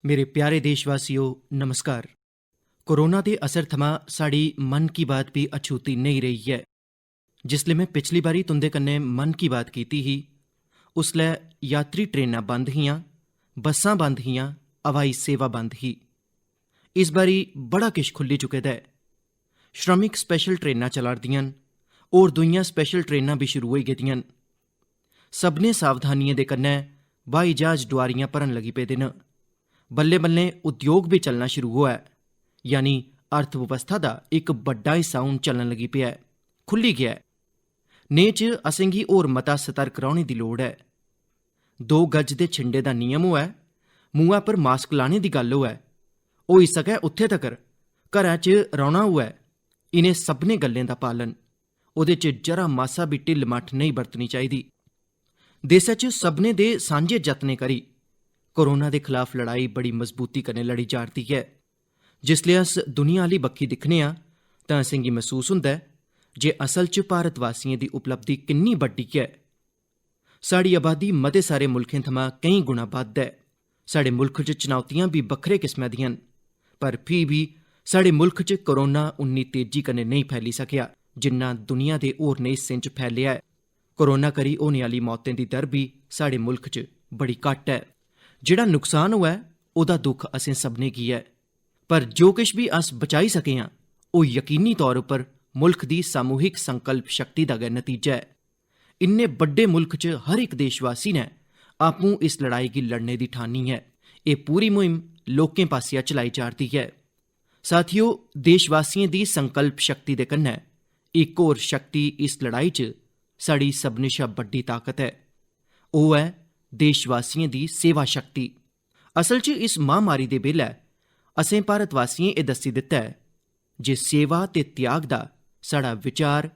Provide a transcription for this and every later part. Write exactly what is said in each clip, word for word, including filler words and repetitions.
मेरे प्यारे देशवासियो, नमस्कार। कोरोना दे असर थमां साढ़ी मन की बात बी अछूती नेईं रेही ऐ। जिसलै में पिछली बारी तुं'दे कन्नै मन की बात कीती ही, उसलै यात्री ट्रेनां बंद हियां, बस्सां बंद हियां, हवाई सेवा बंद ही। इस बारी बड़ा किश खु'ल्ली चुके दा ऐ। श्रमिक स्पैशल ट्रेनां चला'रदियां न, होर दूइयां स्पैशल ट्रेनां बी शुरू होई गेदियां न। सभनें सावधानियें दे कन्नै ब्हाई ज्हाज डुआरियां भरन लगी पेदे न। बल्लें-बल्लें उद्योग बी चलना शुरू होआ ऐ, यानी अर्थव्यवस्था दा इक बड्डा हिस्सा हून चलन लगी पेआ ऐ, खु'ल्ली गेआ ऐ। नेह् च असेंगी होर मता सतर्क रौह्ने दी लोड़ ऐ। दो गज दे छिंडे दा नियम होऐ, मुंहै पर मास्क लाने दी गल्ल होऐ, होई सकै उत्थै तगर घरै च रौह्ना होऐ, इ'नें सभनें गल्लें दा पालन, ओह्दे च जरा मासा बी ढिल्ल-मट्ठ नेईं बरतनी चाहिदी। देसै च सभनें दे सांझे जतनें करी कोरोना दे खलाफ लड़ाई बड़ी मजबूती कन्नै लड़ी जा'रदी ऐ। जिसलै अस दुनिया आह्ली बक्खी दिक्खने आं, तां असेंगी मसूस होंदा ऐ जे असल च भारतवासियें दी उपलब्धि किन्नी बड्डी ऐ। साढ़ी आबादी मते सारे मुल्खें थमां केईं गुणा बद्ध ऐ। साढ़े मुल्ख च चुनौतियां बी बक्खरे किस्मै दियां न, पर फ्ही बी साढ़े मुल्ख च कोरोना उन्नी तेजी कन्नै नेईं फैली सकेआ, जिन्ना दुनिया दे होरनें हिस्सें च फैलेआ ऐ। कोरोना करी होने आह्ली मौतें दी दर बी साढ़े मुल्ख च बड़ी घट्ट ऐ। जेह्ड़ा नुकसान होऐ, ओह्दा दुख असें सभनें गी ऐ, पर जो किश बी अस बचाई सके आं, ओह् यकीनी तौर उप्पर मुल्ख दी सामूहिक संकल्प शक्ति दा गै नतीजा ऐ। इन्ने बड्डे मुल्ख च हर इक देशवासी ने आपूं इस लड़ाई गी लड़ने दी ठानी ऐ। एह् पूरी मुहिम लोकें पासेआ चलाई जा'रदी ऐ। साथियो, देशवासियें दी संकल्प शक्ति दे कन्नै इक होर शक्ति इस लड़ाई च साढ़ी सभनें शा बड्डी ताकत ऐ। ओह् ऐ देशवासियें दी सेवा शक्ति। असल च इस महामारी दे बेल्लै असें भारतवासियें एह् दस्सी दित्ता ऐ जे सेवा ते त्याग दा साढ़ा विचार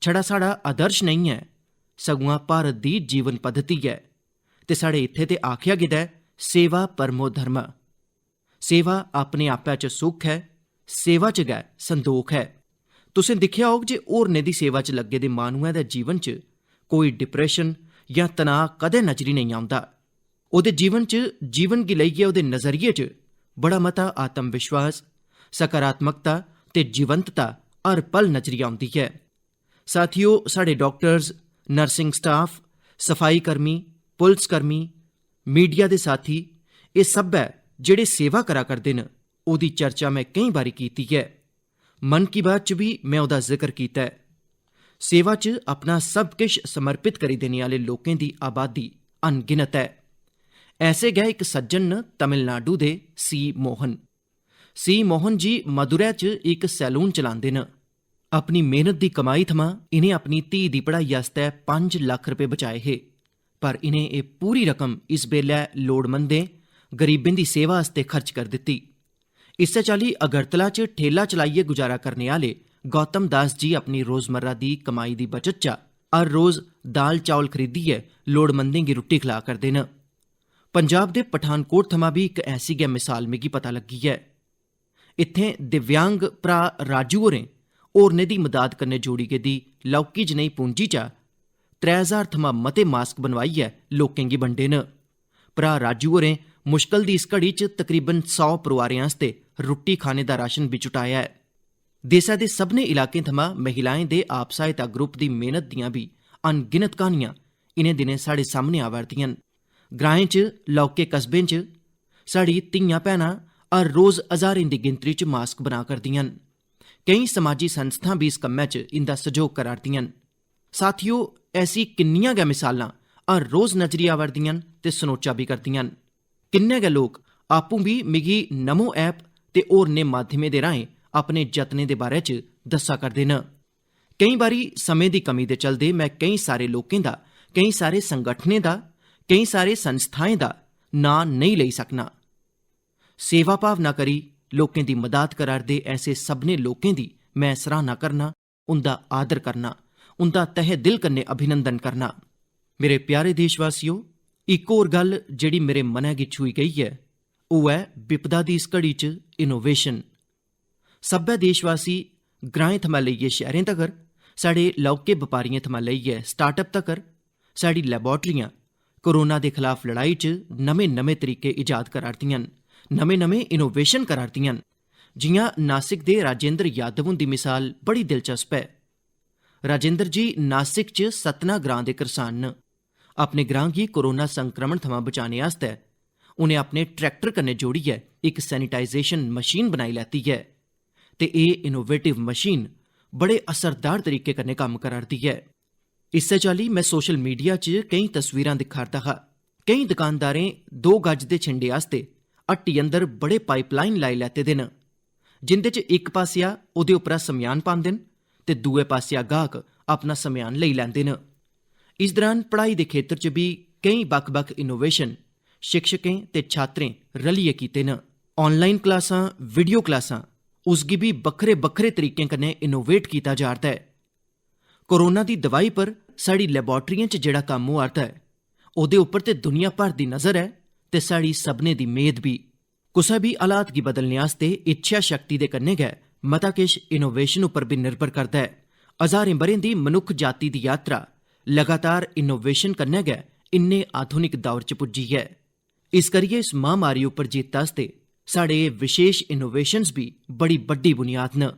छड़ा साढ़ा आदर्श नेईं ऐ, सगुआं भारत दी जीवन पद्धति ऐ। ते साढ़े इत्थै ते आखेआ गेदा ऐ, "सेवा परमो धर्म।" सेवा अपने आपै च सुख ऐ, सेवा च गै संदोख ऐ। तुसें दिक्खेआ होग जे होरनें दी सेवा च लग्गे दे माह्नुऐ दे जीवन च कोई डिप्रैशन जां तनाऽ कदें नजरी नेईं औंदा। ओह्दे जीवन च, जीवन गी लेइयै ओह्दे नजरिये च बड़ा मता आत्मविश्वास, सकारात्मकता ते जीवंतता हर पल नजरी औंदी ऐ। साथियो, साढ़े डाक्टर्स, नर्सिंग स्टाफ, सफाई कर्मी, पुलस कर्मी, मीडिया दे साथी, एह् सब्भै जेह्ड़े सेवा करा करदे न, ओह्दी चर्चा में केईं बारी कीती ऐ। मन की बात च बी में ओह्दा जिक्र कीता ऐ। सेवा च अपना सब किश समर्पित करी देने आह्ले लोकें दी आबादी अनगिनत ऐ। ऐसे गै इक सज्जन न तमिलनाडु दे सी मोहन। सी मोहन जी मदुरै च इक सैलून चलांदे न। अपनी मेहनत दी कमाई थमां इ'नें अपनी धी दी पढ़ाई आस्तै पंज लक्ख रपेऽ बचाए हे, पर इ'नें एह् पूरी रकम इस बेल्लै लोड़मंदें, गरीबें दी सेवा आस्तै खर्च करी दित्ती। इस्सै चाल्ली अगरतला च ठेला चलाइयै गुजारा करने आह्ले गौतम दास जी अपनी रोजमर्रा दी कमाई दी बचत चा हर रोज दाल चौल खरीदियै लोड़मंदें गी रुट्टी खला करदे न। पंजाब दे पठानकोट थमां बी इक ऐसी गै मिसाल मिगी पता लग्गी ऐ। इत्थें दिव्यांग भ्राऽ राजू होरें होरनें दी मदाद कन्नै जोड़ी गेदी लौह्की जनेही पूंजी चा त्रै ज्हार थमां मते मास्क बनवाइयै लोकें गी बंडे न। भ्राऽ राजू होरें मुश्कल दी इस घड़ी च तकरीबन सौ परोआरें आस्तै रुट्टी खाने दा राशन बी जुटाया ऐ। देसै दे सभनें इलाकें थमां महिलाएं दे आप सहायता ग्रुप दी मेहनत दियां बी अनगिनत क्हानियां इ'नें दिनें साढ़े सामने आवा 'रदियां न। ग्राएं च, लौह्के कस्बें च साढ़ी धियां भैनां हर रोज हजारें दी गिनतरी च मास्क बना करदियां न। केईं समाजी संस्थां बी इस कम्मै च इं'दा सैह्योग करा 'रदियां न। साथियो, ऐसी किन्नियां गै मिसालां हर रोज नजरी आवा 'रदियां न ते सनोचा बी करदियां न। किन्ने गै लोक आपूं बी मिगी नमो ऐप ते होरनें माध्यमें दे राहें अपने जतनें दे बारे च दस्सा करदे न। केईं बारी समें दी कमी दे चलदे में केईं सारे लोकें दा, केईं सारे संगठनें दा, केईं सारे संस्थाएं दा नांऽ नेईं लेई सकना। सेवा भावना करी लोकें दी मदाद करा 'रदे ऐसे सभनें लोकें दी में सराहना करना, उं'दा आदर करना, उं'दा तहे दिल कन्नै अभिनंदन करना। मेरे प्यारे देशवासियो, इक होर गल्ल जेह्ड़ी मेरे मनै गी छूही गेई ऐ, ओह् ऐ बिपदा दी इस घड़ी च इनोवेशन। सब्भै देशवासी, ग्राएं थमां लेइयै शैह्रें तगर, साढ़े लौह्के बपारियें थमां लेइयै स्टार्टअप तगर, साढ़ी लैबार्टरियां कोरोना दे खलाफ लड़ाई च नमें-नमें तरीके ईजाद करा 'रदियां न। नमें-नमें इनोवेशन करा 'रदियां न। जि'यां नासिक दे राजेंद्र यादव हुंदी मिसाल बड़ी दिलचस्प ऐ। राजेंद्र जी नासिक च सतना ग्रां दे करसान न। अपने ग्रां गी कोरोना संक्रमण थमां बचाने आस्तै उ'नें अपने ट्रैक्टर कन्नै जोड़ियै इक सैनिटाइजेशन मशीन बनाई लैती ऐ ते एह् इनोवेटिव मशीन बड़े असरदार तरीके कन्नै कम्म करा 'रदी ऐ। इस्सै चाल्ली में सोशल मीडिया च केईं तस्वीरां दिक्खा 'रदा हा। केईं दुकानदारें दो गज दे छिंडे आस्तै हट्टी अंदर बड़े पाइपलाइन लाई लैते दे न, जिंदे च इक पासेआ ओह्दे उप्परा सम्यान पांदे न ते दूए पासेआ गाह्क अपना सम्यान लेई लैंदे न। इस दरान पढ़ाई दे खेतर च बी केईं बक्ख-बक्ख इनोवेशन शिक्षकें ते छात्रें रलियै कीते न। आनलाइन क्लासां, वीडियो क्लासां, उसगी बी बक्खरे-बक्खरे तरीकें कन्नै इनोवेट कीता जा 'रदा ऐ। कोरोना दी दवाई पर साढ़ी लैबार्टरियें च जेह्ड़ा कम्म होआ 'रदा ऐ, ओह्दे उप्पर ते दुनिया भर दी नजर ऐ ते साढ़ी सभनें दी मेद बी। कुसै बी हालात गी बदलने आस्तै इच्छा शक्ति दे कन्नै गै मता किश इनोवेशन उप्पर बी निर्भर करदा ऐ। हजारें ब'रें दी मनुक्ख जाति दी यात्रा लगातार इनोवेशन कन्नै गै इन्ने आधुनिक दौर च पुज्जी ऐ। इस करियै इस महामारी उप्पर जित्त आस्तै साढ़े एह् विशेष इनोवेशंस बी बड़ी बड्डी बुनियाद न।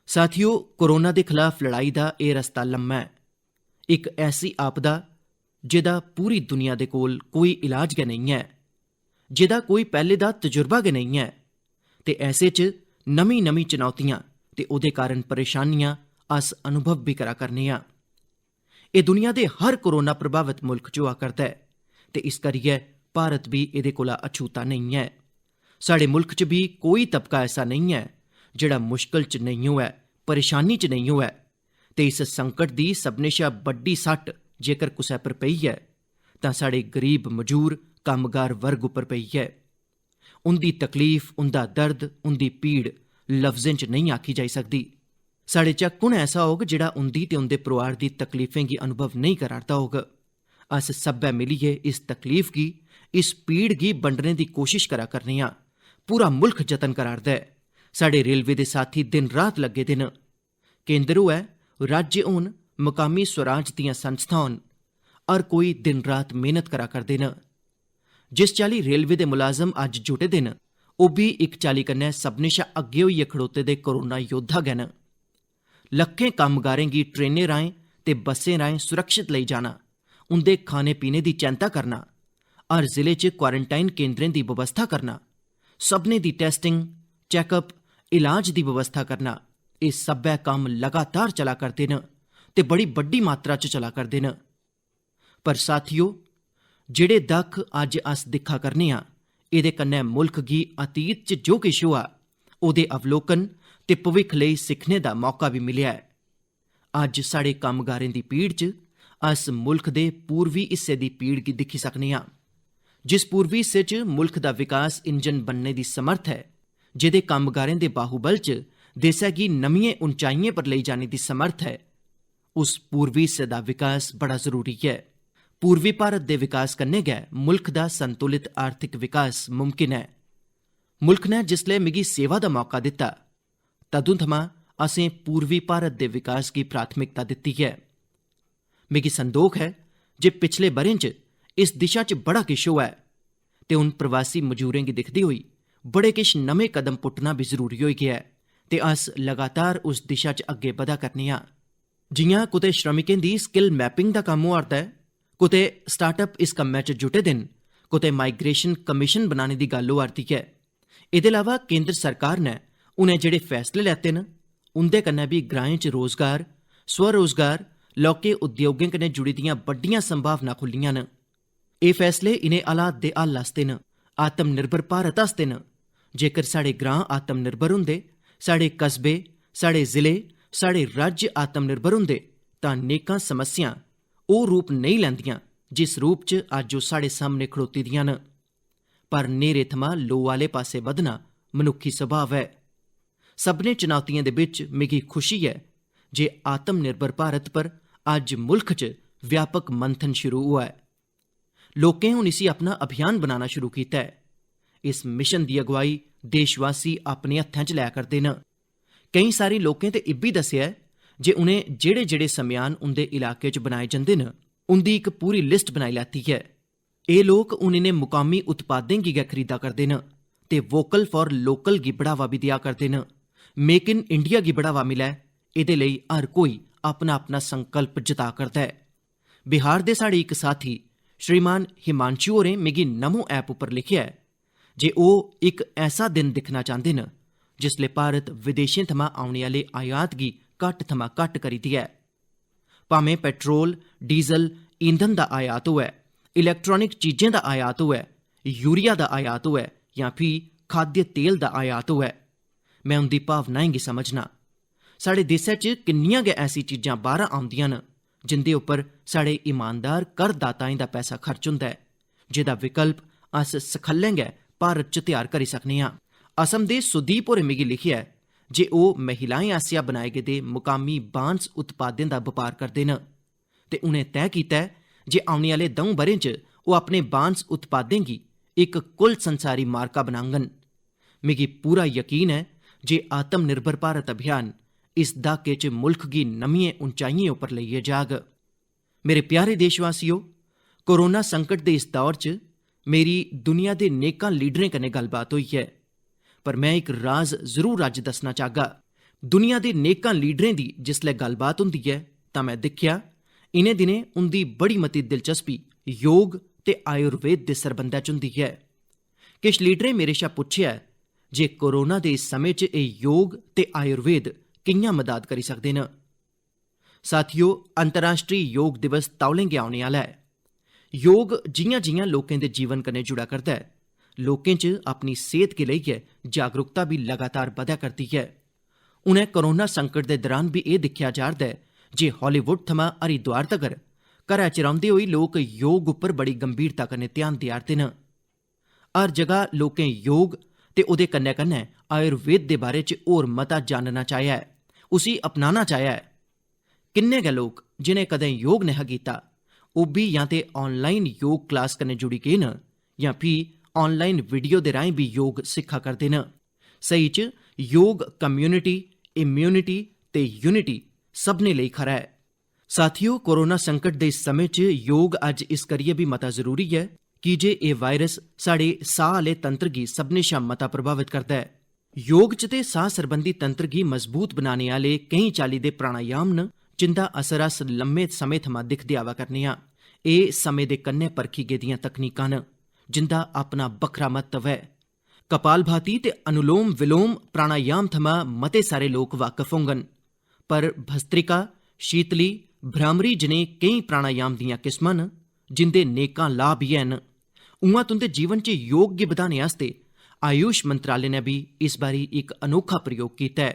साथियो, कोरोना दे खलाफ लड़ाई दा एह् रस्ता लम्मा ऐ। इक ऐसी आपदा जेह्दा पूरी दुनिया दे कोल कोई इलाज गै नेईं ऐ, जेह्दा कोई पैह्ले दा तजुर्बा गै नेईं ऐ, ते ऐसे च नमीं-नमीं चुनौतियां ते ओह्दे कारण परेशानियां अस अनुभव बी करा करने आं। एह् दुनिया दे हर कोरोना प्रभावत मुल्क च होआ करदा ऐ ते इस करियै भारत बी एह्दे कोला अछूता नेईं ऐ। साढ़े मुल्क च बी कोई तबका ऐसा नेईं ऐ जेह्ड़ा मुश्कल च नेईं होऐ, परेशानी च नेईं होऐ। ते इस संकट दी सभनें शा बड्डी सट्ट जेकर कुसै पर पेई ऐ तां साढ़े गरीब मजूर कम्मगार वर्ग उप्पर पेई ऐ। उं'दी तकलीफ, उं'दा दर्द, उं'दी पीड़ लफ्जें च नेईं आखी जाई सकदी। साढ़े चा कु'न ऐसा होग जेह्ड़ा उं'दी ते उं'दे परोआर दी तकलीफें गी अनुभव नेईं करा 'रदा होग? अस सब्भै मिलियै इस तकलीफ गी, इस पीड़ गी बंडने दी कोशश करा करने आं। पूरा मुल्ख जतन करा 'रदा ऐ। साढ़े रेलवे दे साथी दिन रात लग्गे दे न। केंद्र होऐ, राज्य होन, मकामी स्वराज दियां संस्थां होन, हर कोई दिन रात मेहनत करा करदे न। जिस चाल्ली रेलवे दे मुलाजम अज्ज जुटे दे न, ओह् बी इक चाल्ली कन्नै सभनें शा अग्गें होइयै खड़ोते दे कोरोना योद्धा गै न। लक्खें कम्मगारें गी ट्रेनें राहें ते बस्सें राहें सुरक्षत लेई जाना, उं'दे खाने पीने दी चैंता करना, हर जिले च क्वारंटाइन केंद्रें दी बवस्था करना, सभनें दी टैस्टिंग, चैकअप, इलाज दी बवस्था करना, एह् सब्भै कम्म लगातार चला करदे न ते बड़ी बड्डी मात्रा च चला करदे न। पर साथियो, जेह्ड़े दक्ख अज्ज अस दिक्खा करने आं, एह्दे कन्नै मुल्ख गी अतीत च जो किश होआ, ओह्दे अवलोकन ते भविक्ख लेई सिक्खने दा मौका बी मिलेआ ऐ। अज्ज साढ़े कम्मगारें दी पीड़ च अस मुल्ख दे पूर्वी हिस्से दी पीड़ गी दिक्खी सकने आं, जिस पूर्वी हिस्से च मुल्ख दा विकास इंजन बनने दी समर्थ ऐ, जेह्दे कम्मगारें दे बाहुबल च देसै गी नमियें उंचाइयें पर लेई जाने दी समर्थ ऐ, उस पूर्वी हिस्से दा विकास बड़ा जरूरी ऐ। पूर्वी भारत दे विकास कन्नै गै मुल्ख दा संतुलित आर्थिक विकास मुमकिन ऐ। मुल्ख ने जिसलै मिगी सेवा दा मौका दित्ता, तदूं थमां असें पूर्वी भारत दे विकास गी प्राथमिकता दित्ती ऐ। मिगी संदोख ऐ जे पिछले ब'रें च इस दिशा च बड़ा किश होआ ऐ ते हून प्रवासी मजूरें गी दिखदे होई बड़े किश नमें कदम पुट्टना बी जरूरी होई गेआ ऐ ते अस लगातार उस दिशा च अग्गें बधा करने आं। जि'यां कुतै श्रमिकें दी स्किल मैपिंग दा कम्म होआ 'रदा ऐ, कुतै स्टार्टअप इस कम्मै च जुटे दे न, कुतै माइग्रेशन कमीशन बनाने दी गल्ल होआ 'रदी ऐ। एह्दे अलावा केंद्र सरकार ने हुनै जेह्ड़े फैसले लैते न, उं'दे कन्नै बी ग्राएं च रोजगार, स्वरोजगार, लौह्के उद्योगें कन्नै जुड़ी दियां बड्डियां संभावनां खु'ल्लियां न। एह् फैसले इ'नें हालात दे हल आस्तै न, आत्मनिर्भर भारत आस्तै न। जेकर साढ़े ग्रां आत्मनिर्भर होंदे, साढ़े कस्बे, साढ़े जिले, साढ़े राज्य आत्मनिर्भर होंदे, तां नेकां समस्यां ओह् रूप नेईं लैंदियां जिस रूप च अज्ज ओह् साढ़े सामने खड़ोती दियां न। पर न्हेरे थमां लोऽ आह्ले पासै बधना मनुक्खी सुभाऽ ऐ। सभनें चुनौतियें दे बिच मिगी खुशी ऐ जे आत्मनिर्भर भारत पर अज्ज मुल्ख च व्यापक मंथन शुरू होआ ऐ। लोकें हून इसी अपना अभियान बनाना शुरू कीता ऐ। इस मिशन दी अगुवाई देशवासी अपने हत्थें च लै करदे न। केईं सारे लोकें ते इब्बी दस्सेआ ऐ जे उ'नें जेह्ड़े-जेह्ड़े सम्यान उं'दे इलाके च बनाए जंदे न, उं'दी इक पूरी लिस्ट बनाई लैती ऐ। एह् लोक हून इ'नें मुकामी उत्पादें गी गै खरीदा करदे न ते Vocal for Local गी बढ़ावा बी देआ करदे न। Make in India गी बढ़ावा मिलै, एह्दे लेई हर कोई अपना-अपना संकल्प जता करदा ऐ। बिहार दे साढ़े इक साथी श्रीमान हिमांशु होरें मिगी नमो ऐप उप्पर लिखेआ ऐ जे ओह् इक ऐसा दिन दिक्खना चांह्दे न जिसलै भारत विदेशें थमां औने आह्ले आयात गी घट्ट थमां घट्ट करी देऐ। भामें पेट्रोल, डीजल, ईंधन दा आयात होऐ, इलैक्ट्रॉनिक चीजें दा आयात होऐ, यूरिया दा आयात होऐ जां फ्ही खाद्य तेल दा आयात होऐ, में उं'दी भावनाएं गी समझनां। साढ़े देसै च किन्नियां गै ऐसी चीजां बाह्रा औंदियां न जिं'दे उप्पर साढ़े ईमानदार करदाताएं दा पैसा खर्च होंदा ऐ, जेह्दा विकल्प अस सखल्लें गै भारत च त्यार करी सकने आं। असम दे सुदीप होरें मिगी लिखेआ ऐ जे ओह् महिलाएं आसेआ बनाए गेदे मुकामी बांस उत्पादें दा बपार करदे न ते उ'नें तैऽ कीता ऐ जे औने आह्ले द'ऊं ब'रें च ओह् अपने बांस उत्पादें गी इक कुल संसारी मार्का बनाङन। मिगी पूरा यकीन ऐ जे आत्मनिर्भर भारत अभियान इस द्हाके च मुल्ख गी नमियें उंचाइयें उप्पर लेइयै जाग। मेरे प्यारे देशवासियो, कोरोना संकट दे इस दौर च मेरी दुनिया दे नेकां लीडरें कन्नै गल्लबात होई ऐ, पर में इक राज जरूर अज्ज दस्सना चाहगा। दुनिया दे नेकां लीडरें दी जिसलै गल्लबात होंदी ऐ तां में दिक्खेआ, इ'नें दिनें उं'दी बड़ी मती दिलचस्पी योग ते आयुर्वेद दे सरबंधै च होंदी ऐ। किश लीडरें मेरे शा पुच्छेआ ऐ जे कोरोना दे इस समें च एह् योग ते आयुर्वेद कि'यां मदाद करी सकदे न। साथियो, अंतर्राष्ट्री योग दिवस तौले गै औने आह्ला ऐ। योग जि'यां-जि'यां लोकें दे जीवन कन्नै जुड़ा करदा ऐ, लोकें च अपनी सेह्त गी लेइयै जागरूकता बी लगातार बधै करदी ऐ। उ'नें कोरोना संकट दे दरान बी एह् दिक्खेआ जा'रदा ऐ जे हालीवुड थमां हरिद्वार तगर घरै च रौंह्दे होई लोक योग उप्पर बड़ी गंभीरता कन्नै ध्यान देआ'रदे न। हर जगह लोकें योग ते ओह्दे कन्नै-कन्नै आयुर्वेद दे बारे च होर मता जानना चाहेआ ऐ, उसी अपनाना चाहेआ ऐ। किन्ने गै लोक जिनें कदें योग नेहा कीता, ओह् बी जां ते online योग class कन्नै जुड़ी गे न जां फ्ही online video दे राहें बी योग सिक्खा करदे न। स्हेई च योग community, immunity ते unity सभनें लेई खरा ऐ। साथियो, कोरोना संकट दे इस समें च योग अज्ज इस करियै बी मता जरूरी ऐ की जे एह् वायरस साढ़े साह् आह्ले तंत्र गी सभनें शा मता प्रभावत करदा ऐ। योग च ते साह् सरबंधी तंत्र गी मजबूत बनाने आह्ले केईं चाल्ली दे प्राणायाम न जिंदा असर अस लम्मे समें थमां दिखदे आवा करने आं। एह् समें दे कन्नै परखी गेदियां तकनीकां न जिंदा अपना बक्खरा म्हत्तव ऐ। कपालभाति ते अनुलोम विलोम प्राणायाम थमां मते सारे लोक वाकफ होङन, पर भस्त्रिका, शीतली, भ्रामरी जनेह् केईं प्राणायाम दियां किस्मां न जिंदे नेकां लाभ बी हैन। उ'आं तुं'दे जीवन च योग गी बधाने आस्तै आयुष मंत्रालय ने बी इस बारी इक अनोखा प्रयोग कीता ऐ।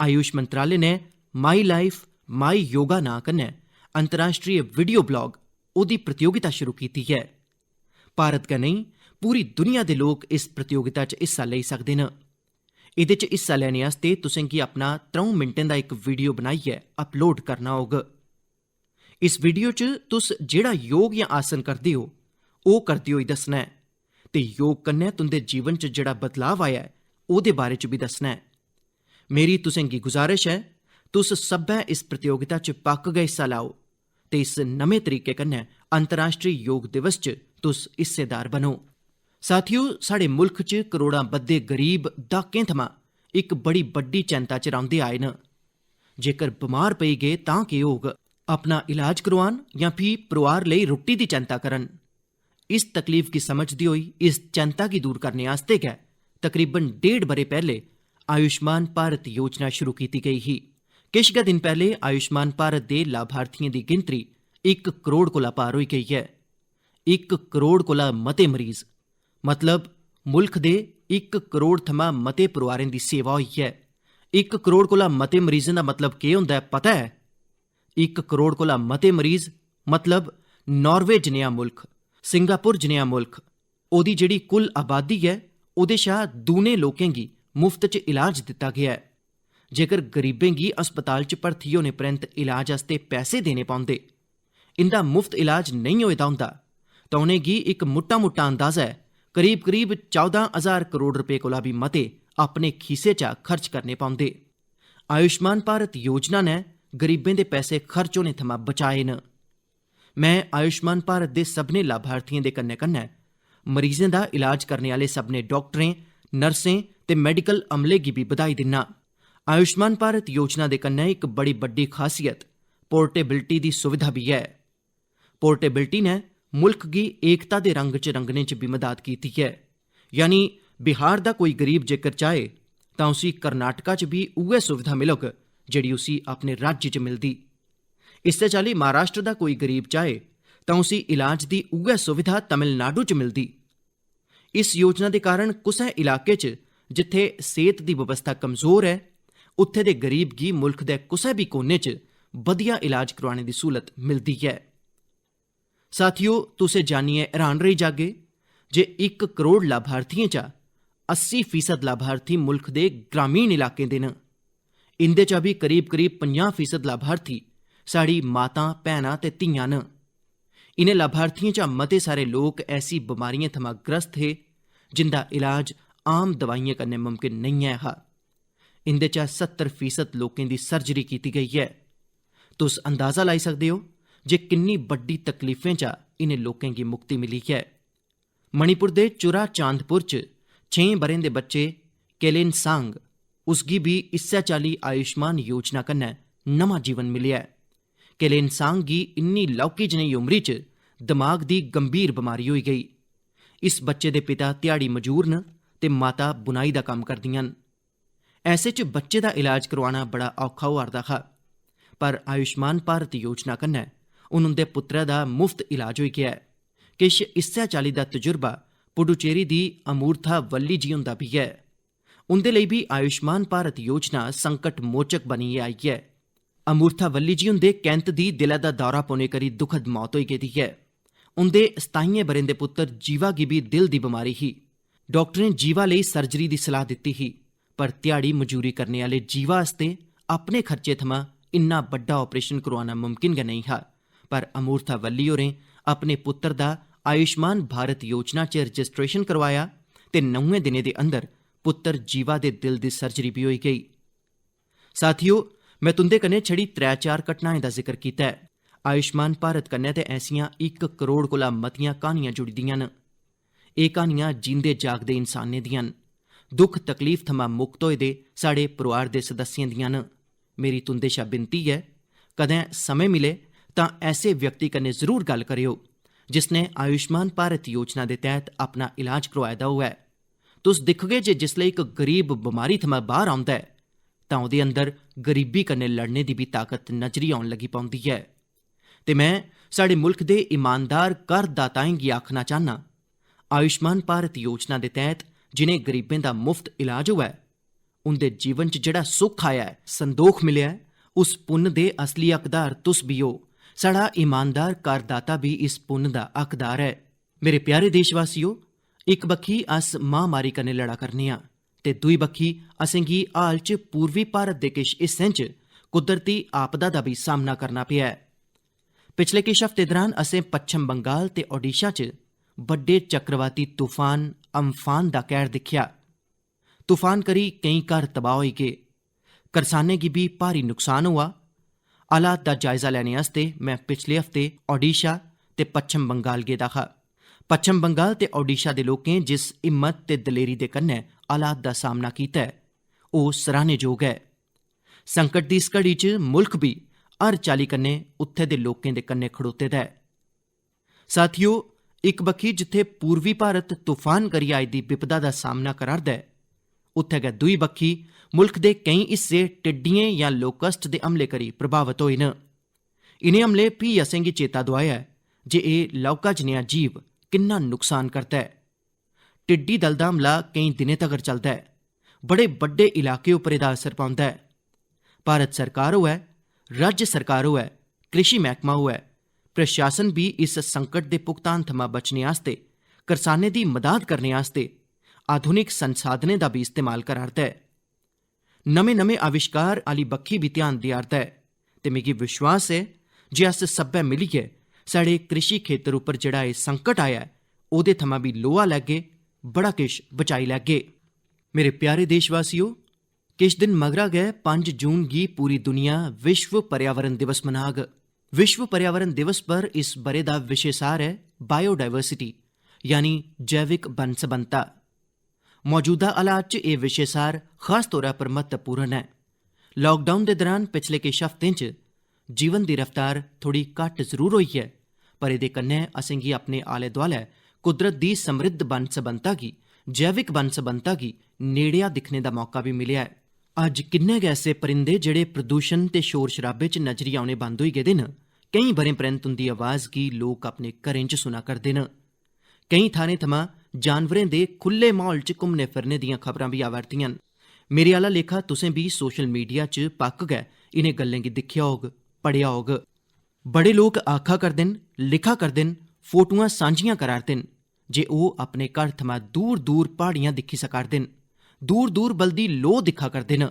आयुष मंत्रालय ने My Life, My Yoga नांऽ कन्नै अंतर्राष्ट्रीय video blog ओह्दी प्रतियोगिता शुरू कीती ऐ। भारत गै नेईं, पूरी दुनिया दे लोक इस प्रतियोगिता च हिस्सा लेई सकदे न। एह्दे च हिस्सा लैने आस्तै तुसें गी अपना त्र'ऊं मिंटें दा इक video बनाइयै upload करना होग। इस video च तुस जेह्ड़ा योग जां आसन करदे ओ, ओह् करदे होई दस्सना ऐ ते योग कन्नै तुं'दे जीवन च जेह्ड़ा बदलाव आया ऐ, ओह्दे बारे च बी दस्सना ऐ। मेरी तुसें गी गुजारिश ऐ, तुस सब्भै इस प्रतियोगिता च पक्क गै हिस्सा लैओ ते इस नमें तरीके कन्नै अंतर्राष्ट्री योग दिवस च तुस हिस्सेदार बनो। साथियो, साढ़े मुल्ख च करोड़ां बद्धे गरीब द्हाकें थमां इक बड़ी बड्डी चैंता च रौंह्दे आए न। जेकर बमार पेई गे तां केह् होग? अपना इलाज करोआन जां फ्ही परोआर लेई रुट्टी दी चैंता करन? इस तकलीफ गी समझदे होई इस चैंता गी दूर करने आस्तै गै तकरीबन डेढ़ ब'रे पैह्ले आयुष्मान भारत योजना शुरू कीती गेई ही। किश गै दिन पैह्ले आयुष्मान भारत दे लाभार्थियें दी गिनतरी इक करोड़ कोला पार होई गेई ऐ। इक करोड़ कोला मते मरीज, मतलब मुल्ख दे इक करोड़ थमां मते परोआरें दी सेवा होई ऐ। इक करोड़ कोला मते मरीजें दा मतलब केह् होंदा ऐ, पता ऐ? इक करोड़ कोला मते मरीज, मतलब नार्वे जनेहा मुल्ख, सिंगापुर जनेहा मुल्ख, ओह्दी जेह्ड़ी कुल आबादी ऐ, ओह्दे शा दूने लोकें गी मुफ्त च इलाज दित्ता गेआ ऐ। जेकर गरीबें गी अस्पताल च भर्थी होने परैंत इलाज आस्तै पैसे देने पौंदे, इं'दा मुफ्त इलाज नेईं होए दा होंदा, तां उ'नेंगी इक मुट्टा-मुट्टा अंदाजा ऐ, करीब-करीब चौदां हजार करोड़ रपेऽ कोला बी मते अपने खीसे चा खर्च करने पौंदे। आयुष्मान भारत योजना ने गरीबें दे पैसे खर्च होने थमां बचाए न। में आयुष्मान भारत दे सभनें लाभार्थियें दे कन्नै-कन्नै मरीजें दा इलाज करने आह्ले सभनें डाक्टरें, नर्सें ते मेडिकल अमले गी बी बधाई दिन्ना। आयुष्मान भारत योजना दे कन्नै इक बड़ी बड्डी खासियत पोर्टेबिलिटी दी सुविधा बी ऐ। पोर्टेबिलिटी ने मुल्ख गी एकता दे रंग च रंगने च बी मदाद कीती ऐ। यानी बिहार दा कोई गरीब जेकर चाहे तां उसी कर्नाटका च बी उ'ऐ सुविधा मिलग जेह्ड़ी उसी अपने राज्य च मिलदी। इस्सै चाल्ली महाराष्ट्र दा कोई गरीब चाहे तां उसी इलाज दी उ'ऐ सुविधा तमिलनाडु च मिलदी। इस योजना दे कारण कुसै इलाके च जित्थै सेह्त दी बवस्था कमजोर ऐ, उत्थै दे गरीब गी मुल्ख दे कुसै बी कोने च बधिया इलाज करोआने दी स्हूलत मिलदी ऐ। साथियो, तुस एह् जानियै हैरान रेही जागे जे इक करोड़ लाभार्थियें चा अस्सी फीसद लाभार्थी मुल्ख दे ग्रामीण इलाकें दे न। इंदे चा बी करीब करीब पंजाह् फीसद लाभार्थी साढ़ी मातां, भैनां ते धियां न। इ'नें लाभार्थियें चा मते सारे लोक ऐसी बमारियें थमां ग्रस्त हे जिंदा इलाज आम दवाइयें कन्नै मुमकिन नेईं ऐ हा। इंदे चा सत्तर फीसद लोकें दी सर्जरी कीती गेई ऐ। तुस अंदाजा लाई सकदे ओ जे किन्नी बड्डी तकलीफें चा इ'नें लोकें गी मुक्ति मिली ऐ। मणिपुर दे चुरा चांदपुर च छें ब'रें दे बच्चे केलेन सांग, उसगी बी इस्सै चाल्ली आयुष्मान योजना कन्नै नमां जीवन मिलेआ ऐ। केलेन सांग गी इन्नी लौह्की जनेही उमरी च दमाग दी गंभीर बमारी होई गेई। इस बच्चे दे पिता ध्याड़ी मजूर न ते माता बुनाई दा कम्म करदियां न। ऐसे च बच्चे दा इलाज करोआना बड़ा औखा होआ'रदा हा, पर आयुष्मान भारत योजना कन्नै हून उं'दे पुत्तरै दा मुफ्त इलाज होई गेआ ऐ। किश इस्सै चाल्ली दा तजुर्बा पुडुचेरी दी अमूर्था वल्ली जी हुंदा बी ऐ। उं'दे लेई बी आयुष्मान भारत योजना संकट मोचक बनियै आई ऐ। अमूर्था वल्ली जी हुंदे कैंत दी दिलै दा दौरा पौने करी दुखद मौत होई गेदी ऐ। उं'दे सताइयें ब'रें दे पुत्तर जीवा गी बी दिल दी बमारी ही। डाक्टरें जीवा लेई सर्जरी दी सलाह दित्ती ही, पर ध्याड़ी मजूरी करने आह्ले जीवा आस्तै अपने खर्चे थमां इन्ना बड्डा ऑपरेशन करोआना मुमकिन गै नेईं हा। पर अमूर्था वल्ली होरें अपने पुत्तर दा आयुष्मान भारत योजना च रजिस्ट्रेशन करोआया ते नौएं दिनें दे अंदर पुत्तर जीवा दे दिल दी सर्जरी बी होई गेई। साथियो, में तुं'दे कन्नै छड़ी त्रै चार घटनाएं दा जिक्र कीता ऐ। आयुष्मान भारत कन्नै ते ऐसियां इक करोड़ कोला मतियां क्हानियां जुड़ी दियां न। एह् क्हानियां जींदे जागदे इंसानें दियां न। दुख तकलीफ थमां मुक्त होए दे साढ़े परोआर दे सदस्यें दियां न। मेरी तुं'दे शा बिनती ऐ, कदें समें मिले तां ऐसे व्यक्ति कन्नै जरूर गल्ल करेओ जिसने आयुष्मान भारत योजना दे तैह्त अपना इलाज करोआए दा होऐ। तुस दिखगे जे जिसलै इक गरीब बमारी थमां बाह्र औंदा ऐ तां ओह्दे अंदर गरीबी कन्नै लड़ने दी बी ताकत नजरी औन लगी पौंदी ऐ। ते में साढ़े मुल्क दे ईमानदार करदाताएं गी आखना चाह्न्नां, आयुष्मान भारत योजना दे तैह्त जिनें गरीबें दा मुफ्त इलाज होऐ, उंदे जीवन च जेह्ड़ा सुख आया ऐ, संदोख मिलेआ ऐ, उस पुन्न दे असली हकदार तुस बी ओ। साढ़ा ईमानदार करदाता बी इस पुन्न दा हकदार ऐ। मेरे प्यारे देशवासियो, इक बक्खी अस महामारी कन्नै लड़ा करने आं ते दूई बक्खी असेंगी हाल च पूर्वी भारत दे किश हिस्सें च कुदरती आपदा दा बी सामना करना पेआ ऐ। पिछले किश हफ्ते दरान असें पच्छम बंगाल ते ओडिशा च बड्डे चक्रवाती तूफान अम्फान दा कहर दिक्खेआ। तूफान करी केईं घर तबाह होई गे। करसानें गी बी भारी नुकसान होआ। हालात दा जायजा लैने आस्तै में पिछले हफ्ते ओडिशा ते पच्छम बंगाल गेदा हा। पच्छम बंगाल ते ओडिशा दे लोकें जिस हिम्मत ते दलेरी दे कन्नै हालात दा सामना कीता ऐ, ओह् सराहने जोग ऐ। संकट दी इस घड़ी च मुल्ख बी हर चाल्ली कन्नै उत्थै दे लोकें दे कन्नै खड़ोते दा ऐ। साथियो, इक बक्खी जित्थै पूर्वी भारत तूफान करी आई दी बिपदा दा सामना करा'रदा ऐ, उत्थै गै दूई बक्खी मुल्ख दे केईं हिस्से टिड्डियें जां लोकस्ट दे हमले करी प्रभावत होए न। इ'नें हमलें फ्ही असेंगी चेता दोआया ऐ जे एह् लौह्का जनेहा जीव किन्ना नुकसान करदा ऐ। टिड्डी दल दा हमला केईं दिनें तगर चलदा ऐ। बड़े बड्डे इलाके उप्पर एह्दा असर पौंदा ऐ। भारत सरकार होऐ, राज्य सरकार होऐ, कृषि मैह्कमा होऐ, प्रशासन बी इस संकट दे भुगतान थमां बचने आस्तै, करसानें दी मदाद करने आस्तै आधुनिक संसाधनें दा बी इस्तेमाल करा'रदा ऐ। नमें-नमें आविश्कार आह्ली बक्खी बी ध्यान देआ'रदा ऐ ते मिगी विश्वास ऐ जे अस सब्भै मिलियै साढ़े कृषि खेतर उप्पर जेह्ड़ा एह् संकट आया ऐ, ओह्दे थमां बी लोहा लैगे, बड़ा किश बचाई लैगे। मेरे प्यारे देशवासियो, किश दिन मगरा गै पंज जून गी पूरी दुनिया विश्व पर्यावरण दिवस मनाग। विश्व पर्यावरण दिवस पर इस ब'रे दा विशे सार ऐ बायोडायवर्सिटी, यानी जैविक बन्न-सबन्नता। मौजूदा हालात च एह् विशे सार खास तौरा पर म्हत्तवपूर्ण ऐ। लॉकडाउन दे दरान पिछले किश हफ्तें च जीवन दी रफ्तार थोड़ी घट्ट जरूर होई ऐ, पर एह्दे कन्नै असेंगी अपने आले-दुआलै कुदरत दी समृद्ध बन्न-सबन्नता गी, जैविक बन्न-सबन्नता गी नेड़ेआ दिक्खने दा मौका बी मिलेआ ऐ। अज्ज किन्ने गै ऐसे परिंदे जेह्ड़े प्रदूशन ते शोर-शराबे च नजरी औने बंद होई गेदे न, केईं ब'रें परैंत उं'दी आवाज गी लोक अपने घरें च सुना करदे न। केईं थाह्रें थमां जानवरें दे खु'ल्ले म्हौल च घुम्मने-फिरने दियां खबरां बी आवा 'रदियां न। मेरे आह्ला लेखा तुसें बी सोशल मीडिया च पक्क गै इ'नें गल्लें गी दिक्खेआ होग, पढ़ेआ होग। बड़े लोक आखा करदे न, लिखा करदे न, फोटुआं सांझियां करा 'रदे न जे ओह् अपने घर थमां दूर-दूर प्हाड़ियां दिक्खी सका 'रदे न, दूर-दूर बलदी लोऽ दिक्खा करदे न।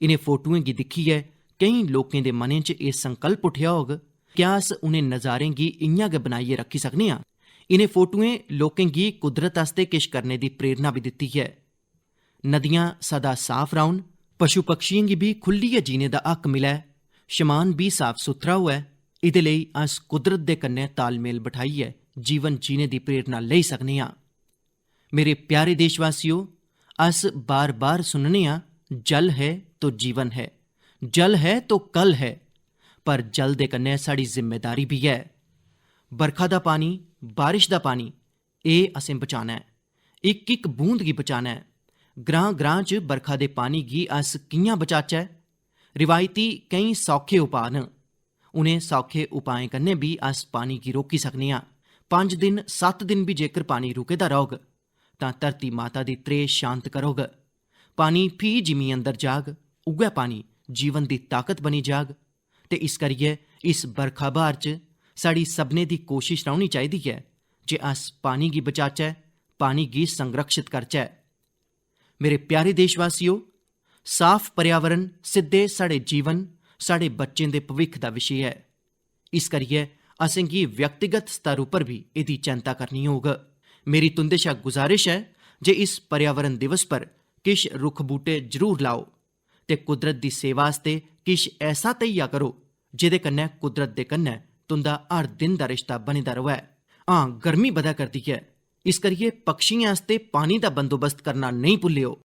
इ'नें फोटुएं गी दिक्खियै केईं लोकें दे मनें च एह् संकल्प उट्ठेआ होग, क्या अस उ'नें नजारें गी इ'यां गै बनाइयै रक्खी सकने आं? इ'नें फोटुएं लोकें गी कुदरत आस्तै किश करने दी प्रेरणा बी दित्ती ऐ। नदियां सदा साफ रौह्न, पशु-पक्षियें गी बी खु'ल्लियै जीने दा हक्क मिलै, शमान बी साफ-सुथरा होऐ, एह्दे लेई अस कुदरत दे कन्नै तालमेल बठाइयै जीवन जीने दी प्रेरणा लेई सकने आं। मेरे प्यारे देशवासियो, अस बार-बार सुनने आं, "जल है तो जीवन है, जल है तो कल है।" पर जल दे कन्नै साढ़ी जिम्मेदारी बी ऐ। बरखा दा पानी, बारिश दा पानी, एह् असें बचाना ऐ। इक-इक बूंद गी बचाना ऐ। ग्रां-ग्रां च बरखा दे पानी गी अस कि'यां बचाचै? रिवायती केईं सौखे उपाऽ न। उ'नें सौखे उपाएं कन्नै बी अस पानी गी रोकी सकने आं। पंज दिन, सत्त दिन बी जेकर पानी रुके दा रौह्ग, तां धरती माता दी त्रेह् शांत करग। पानी फ्ही जिमीं अंदर जाग, उ'ऐ पानी जीवन दी ताकत बनी जाग। ते इस करियै इस बरखा ब्हार च साढ़ी सभनें दी कोशश रौह्नी चाहिदी ऐ जे अस पानी गी बचाचै, पानी गी संरक्षत करचै। मेरे प्यारे देशवासियो, साफ पर्यावरण सिद्धे साढ़े जीवन, साढ़े बच्चें दे भविक्ख दा विशे ऐ। इस करियै असेंगी व्यक्तिगत स्तर उप्पर बी एह्दी चैंता करनी होग। मेरी तुं'दे शा गुजारिश ऐ जे इस पर्यावरण दिवस पर किश रुक्ख बूह्टे जरूर लाओ ते कुदरत दी सेवा आस्तै किश ऐसा धैया करो जेह्दे कन्नै कुदरत दे कन्नै तुं'दा हर दिन दा रिश्ता बने दा र'वै। हां, गर्मी बधा करदी ऐ, इस करियै पक्षियें आस्तै पानी दा बंदोबस्त करना नेईं भुल्लेओ।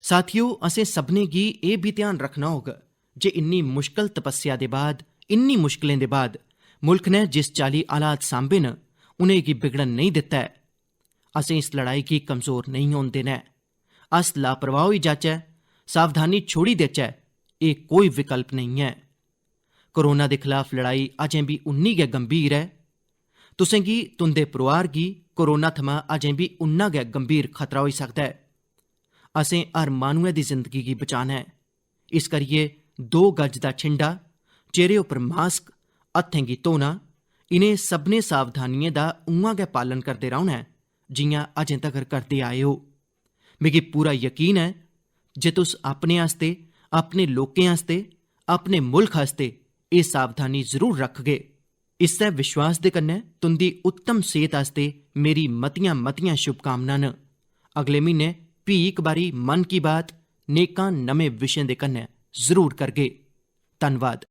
साथियो, असें सभनें गी एह् बी ध्यान रक्खना होग जे इन्नी मुश्कल तपस्या दे बाद, इन्नी मुश्कलें दे बाद मुल्ख ने जिस चाल्ली हालात सांभे न, उ'नेंगी बिगड़न नेईं दित्ता ऐ। असें इस लड़ाई गी कमजोर नेईं होन देना ऐ। अस लापरवाह होई जाचै, सावधानी छोड़ी देचै, एह् कोई विकल्प नेईं ऐ। कोरोना दे खलाफ लड़ाई अजें बी उन्नी गै गंभीर ऐ। तुसेंगी, तुं'दे परोआर गी कोरोना थमां अजें बी उन्ना गै गंभीर खतरा होई सकदा ऐ। असें हर माह्नुऐ दी जिंदगी गी बचाना ऐ। इस करियै दो गज दा छिंडा, चेह्रे उप्पर मास्क, हत्थें गी धोना, इ'नें सभनें सावधानियें दा उ'आं गै पालन करदे रौह्ना ऐ जि'यां अजें तगर करदे आए ओ। मिगी पूरा यकीन ऐ जे तुस अपने आस्तै, अपने लोकें आस्तै, अपने मुल्ख आस्तै एह् सावधानी जरूर रखगे। इस्सै विश्वास दे कन्नै तुं'दी उत्तम सेह्त आस्तै मेरी मतियां-मतियां शुभकामनां न। अगले म्हीने फ्ही इक बारी मन की बात नेकां नमें विशें दे कन्नै जरूर करगे। धन्नवाद।